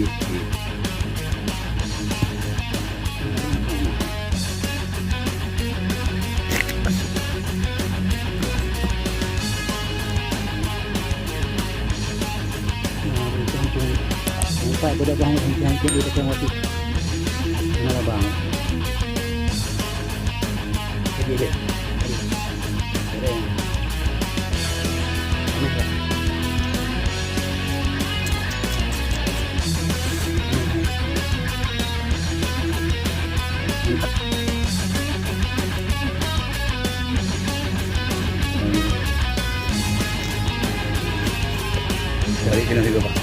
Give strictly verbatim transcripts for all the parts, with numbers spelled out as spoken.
Nah, beruntung-untung. Nampak budak bang, hangkit-hangkit di depan waktu. Mana bang? Jadi, jadi. Jadi. Aneh, Pak. Cari kena juga, Pak.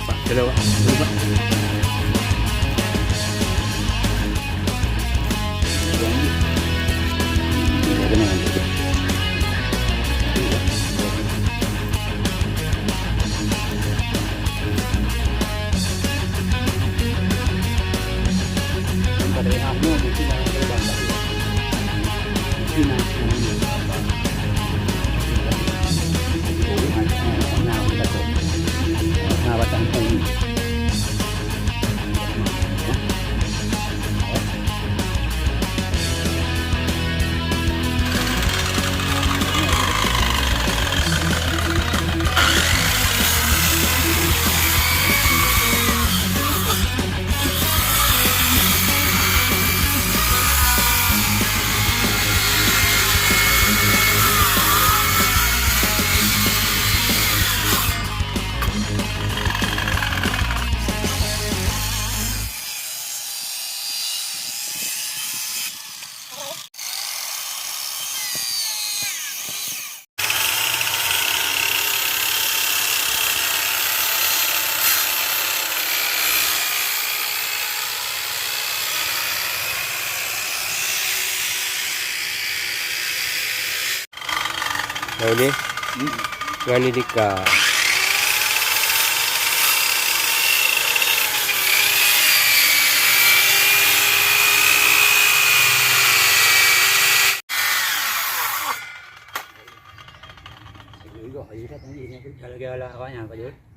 Pak, hello, Pak. Hello, Pak. Nah, ini. Hmm. Ngan ini ka.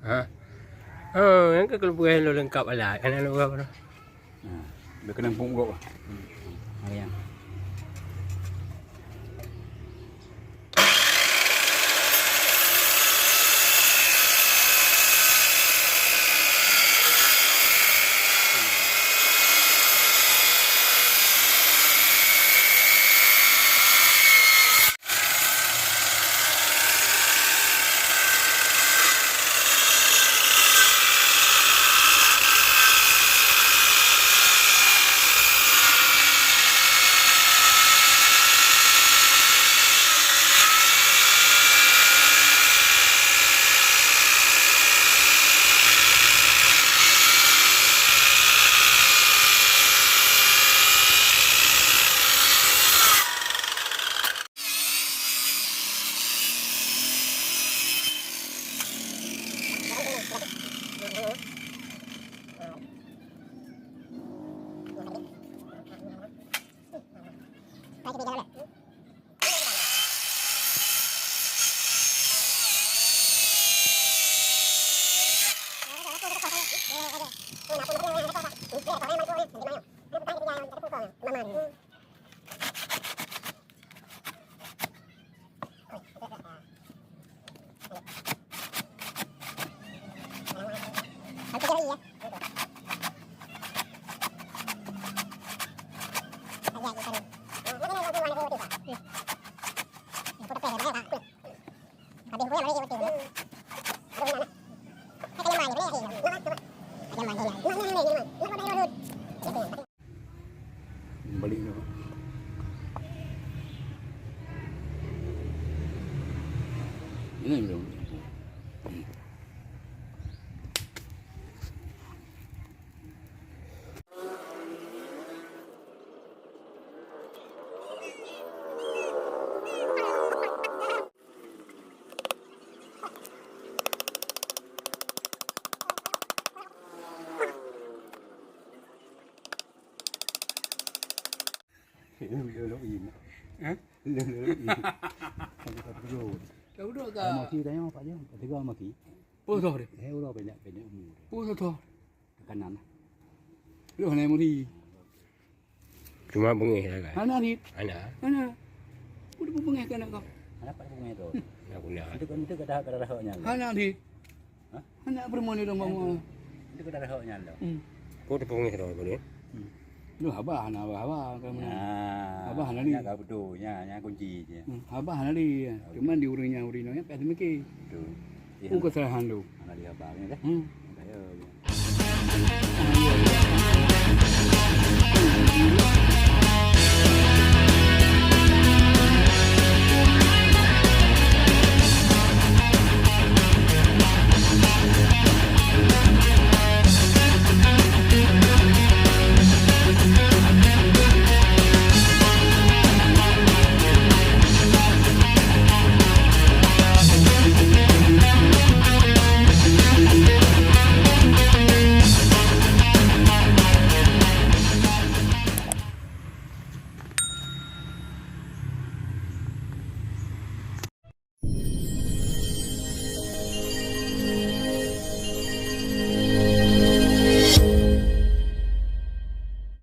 Ha? Oh, nyang ka keuleubeuen lôn leungkap alat. Aneuk lôn ureueng. Nah, dia kena punggung. Hmm. Hari yang. Balik dah. Ini belum. Hah? Taudok ka. Maki tanya Pak Jeng, tiga maki. Peutoh deh. Eh, uroe banyak-banyak umur. Peutoh. Kanan. Loh, hana muri. Cuma beungéh sagai. Hana rit. Hana. Hana. Udah beungéh kan kau. Hana pat beungéh tu. Nak guna. Itu kan, itu kata, kata rahok nyan. Hana rit. Hah? Hana bermoni dong bangun. Itu kata rahok nyan tu. Hmm. Kau tu beungéh tu boleh. Hmm. Loh, haba hana haba, haba kan mana? Nah, haba hana rit. Nya ka beutôi, nya, nya kunci je. Hmm, haba hana rit. Cuma di ureueng nyan, ureueng nyan payah dimikir. Betul. Bukan kesalahan tu. Hana di haba ni dah. Hmm. Dah ya.